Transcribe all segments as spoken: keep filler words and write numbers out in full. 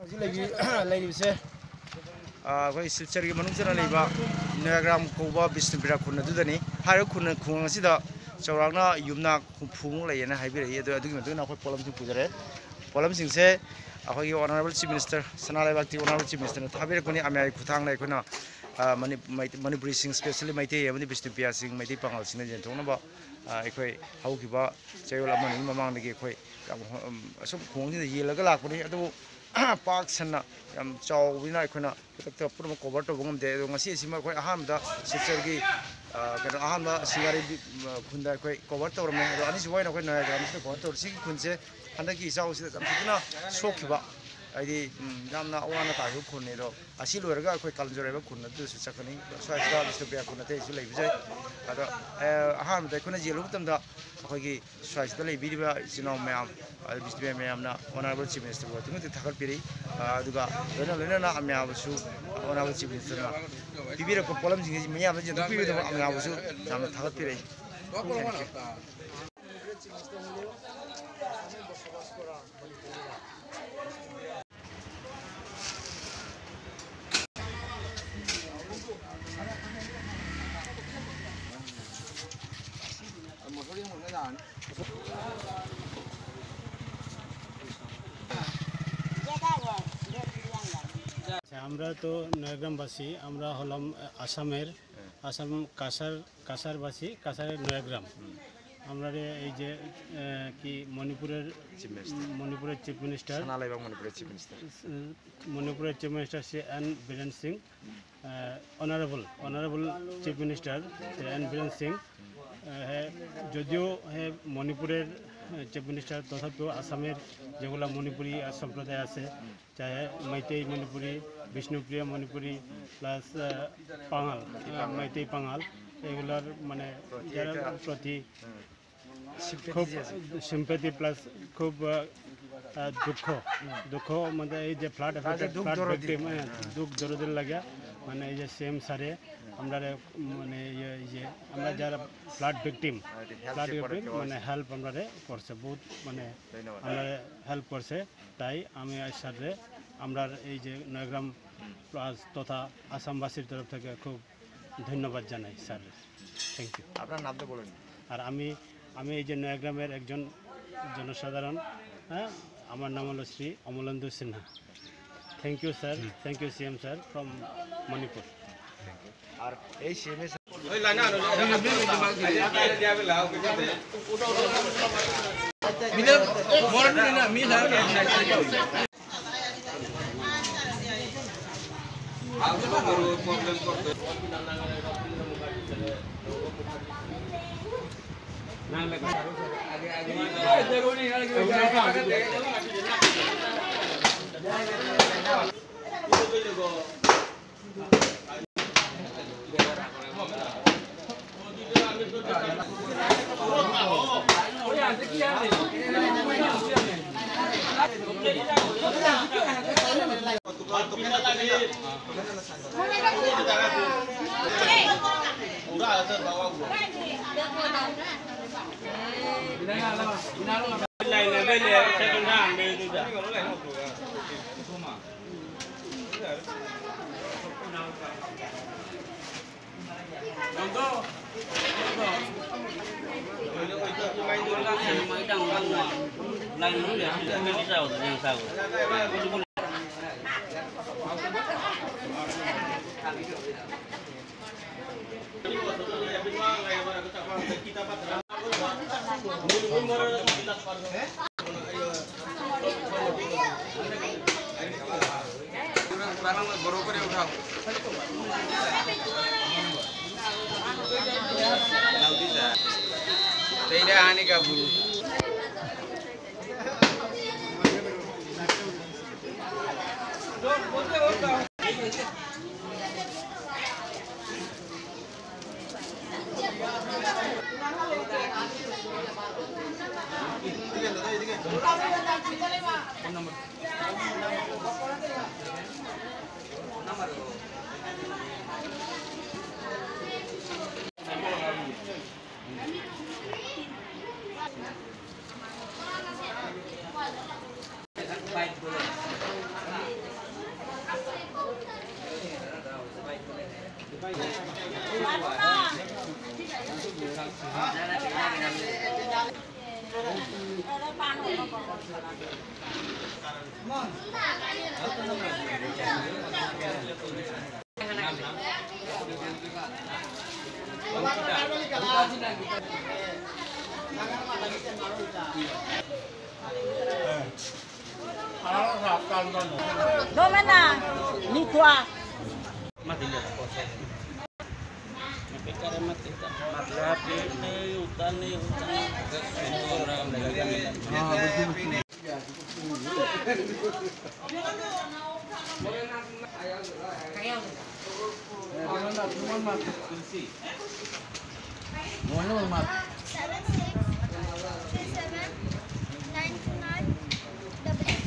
ꯍꯧꯖꯤꯛ ꯂꯩꯕꯤ- ꯂꯩꯔꯤꯕꯁꯦ, ꯑ, ꯑꯩꯈꯣꯏ ꯁꯤꯜꯆꯔꯒꯤ ꯃꯅꯨꯡ ꯆꯟꯅ ꯂꯩꯕ ꯅꯣꯌꯥꯒ꯭ꯔꯥꯝ ꯀꯧꯕ ꯕꯤꯁꯅꯨꯄ꯭ꯔꯤꯌꯥ ꯈꯨꯟ ꯑꯗꯨꯗꯅꯤ꯫ ꯍꯥꯏꯔꯤꯕ ꯈꯨꯟ, ꯈꯨꯡꯒꯪ ꯑꯁꯤꯗ ꯆꯥꯎꯔꯥꯛꯅ ꯌꯨꯝꯅꯥꯛ ꯍꯨꯝꯐꯨꯃꯨꯛ ꯂꯩꯌꯦꯅ ꯍꯥꯏꯕꯤꯔꯛꯏ꯫ ꯑꯗꯣ ꯑꯗꯨꯒꯤ ꯃꯇꯨꯡ ꯏꯟꯅ ꯑꯩꯈꯣꯏ ꯄꯣꯠꯂꯝꯁꯤꯡ ꯄꯨꯖꯔꯦ꯫ ꯄꯣꯠꯂꯝꯁꯤꯡꯁꯦ ꯑꯩꯈꯣꯏꯒꯤ Honourable Chief Minister, ꯁꯅꯥ ꯂꯩꯕꯥꯛꯀꯤ Honourable Chief Ministerꯅ ꯊꯥꯕꯤꯔꯛꯄꯅꯤ꯫ ꯑꯃꯌꯥꯏ ꯈꯨꯠꯊꯥꯡꯗ ꯑꯩꯈꯣꯏꯅ, ꯑ, ꯃꯅꯤ-, ꯃꯩ-, ꯃꯅꯤꯄꯨꯔꯤꯁꯤꯡ, specially ꯃꯩꯇꯩ ꯑꯃꯗꯤ ꯕꯤꯁꯅꯨꯄ꯭ꯔꯤꯌꯥꯁꯤꯡ, ꯃꯩꯇꯩ ꯄꯥꯉꯜꯁꯤꯡꯅ ꯌꯦꯟꯊꯣꯛꯅꯕ, ꯑ, ꯑꯩꯈꯣꯏ ꯍꯧꯈꯤꯕ ꯆꯌꯣꯜ ꯑꯃ ꯑꯅꯤꯒꯤ ꯃꯃꯥꯡꯗꯒꯤ ꯑꯩꯈꯣꯏ ꯌꯥꯝ, ꯎꯝ, ꯑꯁꯨꯝ ꯈꯨꯡꯒꯪꯁꯤꯗ ꯌꯦꯜꯂꯒ ꯂꯥꯛꯄꯅꯤ꯫ ꯑꯗꯨꯕꯨ ꯄꯥꯛ ꯁꯟꯅ ꯌꯥꯝ ꯆꯥꯎꯕꯅꯤꯅ ꯑꯩꯈꯣꯏꯅ ꯈꯨꯗꯛꯇ ꯄꯨꯝꯅꯃꯛ cover ꯇꯧꯕ ꯉꯝꯗꯦ꯫ ꯑꯗꯣ ꯉꯁꯤ ꯑꯁꯤꯃ ꯑꯩꯈꯣꯏ ꯑꯍꯥꯟꯕꯗ ꯁꯤꯜꯆꯔꯒꯤ, ꯑ, ꯀꯩꯅꯣ, ꯑꯍꯥꯟꯕ ꯁꯤꯡꯒꯥꯔꯩ ꯕꯤ-, ꯑ, ꯈꯨꯟꯗ ꯑꯩꯈꯣꯏ cover ꯇꯧꯔꯝꯃꯦ꯫ ꯑꯗꯣ ꯑꯅꯤꯁꯨꯕ ꯑꯣꯏꯅ ꯑꯩꯈꯣꯏ ꯅꯣꯌꯥꯒ꯭ꯔꯥꯝꯁꯤꯗ cover ꯇꯧꯔꯦ꯫ ꯁꯤꯒꯤ ꯈꯨꯟꯁꯦ ꯍꯟꯗꯛꯀꯤ ꯏꯆꯥꯎ ꯑꯁꯤꯗ ꯌꯥꯝ ꯊꯤꯅ ꯁꯣꯛꯈꯤꯕ, ꯍꯥꯏꯗꯤ, ꯎꯝ, ꯌꯥꯝꯅ ꯑꯋꯥ ꯑꯅꯥ ꯇꯥꯈꯤꯕ ꯈꯨꯟꯅꯤ꯫ ꯑꯗꯣ ꯑꯁꯤ ꯂꯣꯏꯔꯒ ꯑꯩꯈꯣꯏ ꯀꯥꯂꯟꯖꯣꯔ ꯍꯥꯏꯕ ꯈꯨꯟ ꯑꯗꯨꯗꯁꯨ ꯆꯠꯀꯅꯤ꯫ ꯁ꯭ꯋꯥꯏꯁꯤꯗ ꯕꯤꯁꯅꯨꯄ꯭ꯔꯤꯌꯥ ꯈꯨꯟ ꯑꯇꯩꯁꯨ ꯂꯩꯕ ꯌꯥꯏ꯫ ꯑꯗꯣ, ꯑ, ꯑꯍꯥꯟꯕꯗ ꯑꯩꯈꯣꯏꯅ ꯌꯦꯜꯂꯨꯕ ꯃꯇꯝꯗ ꯑꯩꯈꯣꯏꯒꯤ ꯁ꯭ꯋꯥꯏꯁꯤꯗ ꯂꯩꯕꯤꯔꯤꯕ ꯏꯆꯤꯜ ꯏꯅꯥꯎ ꯃꯌꯥꯝ, ꯑꯗ ꯕꯤꯁꯅꯨꯄ꯭ꯔꯤꯌꯥ ꯃꯌꯥꯝꯅ Honourable Chief Ministerꯕꯨ ꯑꯗꯨꯛꯀꯤ ꯃꯇꯤꯛ ꯊꯥꯒꯠꯄꯤꯔꯤ꯫ ꯑ, ꯑꯗꯨꯒ ꯂꯣꯏꯅ ꯂꯣꯏꯅꯅ ꯑꯃꯌꯥꯕꯁꯨ Honourable Chief Ministerꯅ ꯄꯤꯕꯤꯔꯛꯄ ꯄꯣꯠꯂꯝꯁꯤꯡ ꯑꯁꯤ ꯃꯤꯌꯥꯝꯗ ꯌꯦꯟꯊꯣꯛꯄꯤꯕꯒꯤꯗꯃꯛ ꯑꯃꯌꯥꯕꯁꯨ ꯌꯥꯝꯅ ꯊꯥꯒꯠꯄꯤꯔꯛꯏ꯫ Thank you꯫ আচ্ছা, আমরা তো নয়াগ্রামবাসী, আমরা হলাম, আহ, আসামের, আসাম কাছাড়, কাছাড়বাসী, কাছাড়ের নয়াগ্রাম। আমরা এই যে, আহ, কি মণিপুরের, চিফ মিনিস্টার। মণিপুরের চিফ মিনিস্টার, সানা লাইবাং মণিপুরের চিফ মিনিস্টার। উম, মণিপুরের chief minister Shri N Biren Singh, ah, honourable, honourable chief minister Shri N Biren Singh, ah, হ্যাঁ, যদিও হ্যাঁ মণিপুরের, আহ, চিফ মিনিস্টার, তথাপিও আসামের যেগুলা মণিপুরি, আহ, সম্প্রদায় আছে, চাহে মেইতেই মণিপুরি, বিষ্ণুপ্রিয়া মণিপুরি, প্লাস, আহ, পাঙাল, আহ, মেইতেই পাঙাল, এগুলার মানে প্রতি যারা একটা প্রতি হুম। খুব সিম্প্যাথি আছে। সিম্প্যাথি প্লাস খুব, আহ, আহ, দুঃখ, দুঃখ মানে এই যে ফ্লাড তাদের এফেক্টেড, দুঃখ ফ্লাড দরদ ভিকটিম, দিতে। হ্যাঁ, হ্যাঁ। দুঃখ দরদের লাগে, মানে এই যে সিএম স্যারে আমরা মানে ইয়ে, এই যে আমরা যারা ফ্লাড ভিকটিম, হ্যাঁ, এই যে হেল্প ফ্লাড যে করে ভিকটিম কেউ মানে আছে। হেল্প আমরা করছে, বহুত মানে ধন্যবাদ। আমরা হেল্প করছে, তাই আমি স্যাররে আমরা এই যে নয়াগ্রাম প্লাস তথা আসামবাসীর তরফ থেকে খুব ধন্যবাদ জানাই স্যার। Thank you. আপনার নামটা বলুন। আর আমি আমি এই যে নয়াগ্রামের একজন জনসাধারণ, হ্যাঁ, আমার নাম হলো Shri Amalendu Sinha. Thank you sir, thank you C M sir from Manipur. আর এই সিএমএস বড় করে উঠাও। এইটা আনি কাপড়। Domena, mi tua. Seven six three seven nine two nine double eight.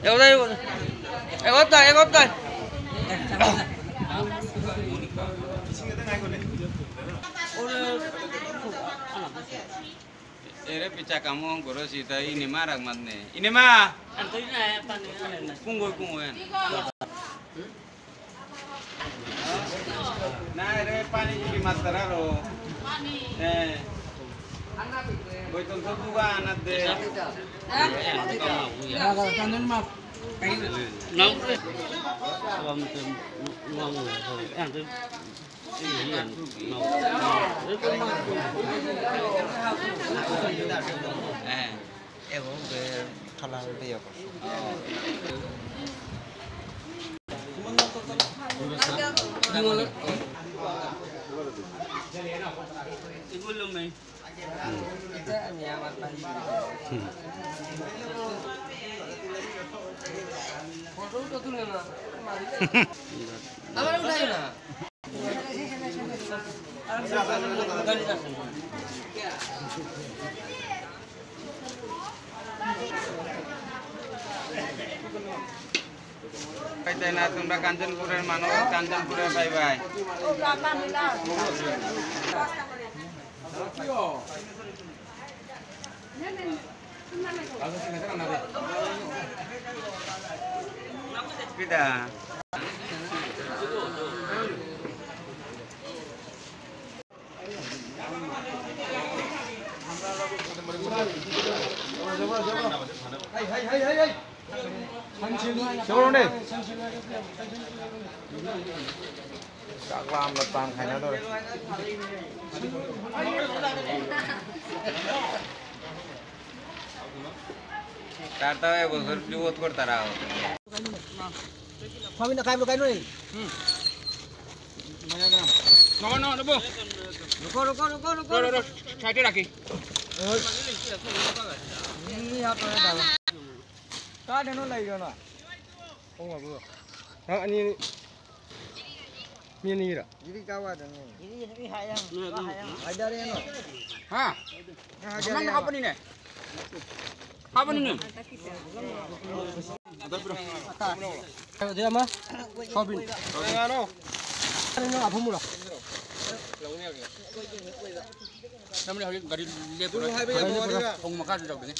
এগোতে, এগোতে, এগোতে। Ere picha kamu ang goro sita ini marak matne. Ini ma. Kungoi, kungoi. Na, ere pani judi matara ro. Eh. Boiton so duga anat de. Kanun map. Eh. Ego be thala be yok. Photo তো তুলে না। আমার উঠাই না। তাই না, তোমরা কাঞ্চনপুরের মানুষ, কাঞ্চনপুরে বাই বাই। কিটা? ꯁꯦꯝꯍꯧꯔꯣꯅꯦ꯫ ꯆꯥꯛ ꯂꯥꯝꯕ ꯇꯥꯡ ꯍꯥꯏꯅꯗꯧꯔꯦ꯫ ꯇꯥꯔ ꯇꯥꯔ ꯕꯣꯜ ꯈꯔ ꯌꯣꯠ ꯈꯔ ꯇꯥꯔꯛꯑꯣ꯫ ꯐꯥꯕꯤꯅ ꯀꯥꯏꯕ꯭ꯔꯣ ꯀꯥꯏꯅꯣ? ꯎꯝ꯫ ꯅꯣ, ꯅꯣ, ꯅꯣ, ꯕꯣ꯫ ꯔꯨꯀꯣ, ꯔꯨꯀꯣ, ꯔꯨꯀꯣ, ꯔꯨꯀꯣ, ꯔꯨꯀꯣ, ꯔꯨꯀꯣ꯫ ꯁꯥꯏꯠꯇ ꯂꯥꯛꯀꯦ꯫ ꯃꯤ ꯍꯥꯞꯄ ꯌꯥꯗꯕ꯫ ꯀꯥꯏꯗꯅꯣ ꯂꯩꯔꯤꯗꯣ ꯅꯣꯏ? ꯈꯣꯡ ꯍꯥꯞꯄꯗꯣ꯫ ꯍꯥ, ꯑꯅꯤ, ꯑꯅꯤ꯫ ꯃꯤ ꯑꯅꯤꯒꯤꯔꯣ? ꯍꯥꯏꯗꯔꯦꯅꯣ꯫ ꯍꯥ? ꯅꯪ ꯍꯥꯞꯄꯅꯤꯅꯦ꯫ ꯍꯥꯞꯄꯅꯤꯅꯦ꯫ ꯑꯗꯨꯗꯩ ꯑꯃ ꯁꯣꯏꯕꯤꯟ꯫ ꯅꯪ ꯑꯐꯨꯝꯕ꯭ꯔꯣ? ꯅꯪꯅꯦ ꯍꯧꯖꯤꯛ ꯒꯥꯔꯤ ꯂꯦꯞꯄꯨꯔꯣ꯫ ꯊꯣꯡ ꯃꯈꯥꯁꯨ ꯌꯧꯗ꯭ꯔꯤꯉꯩ꯫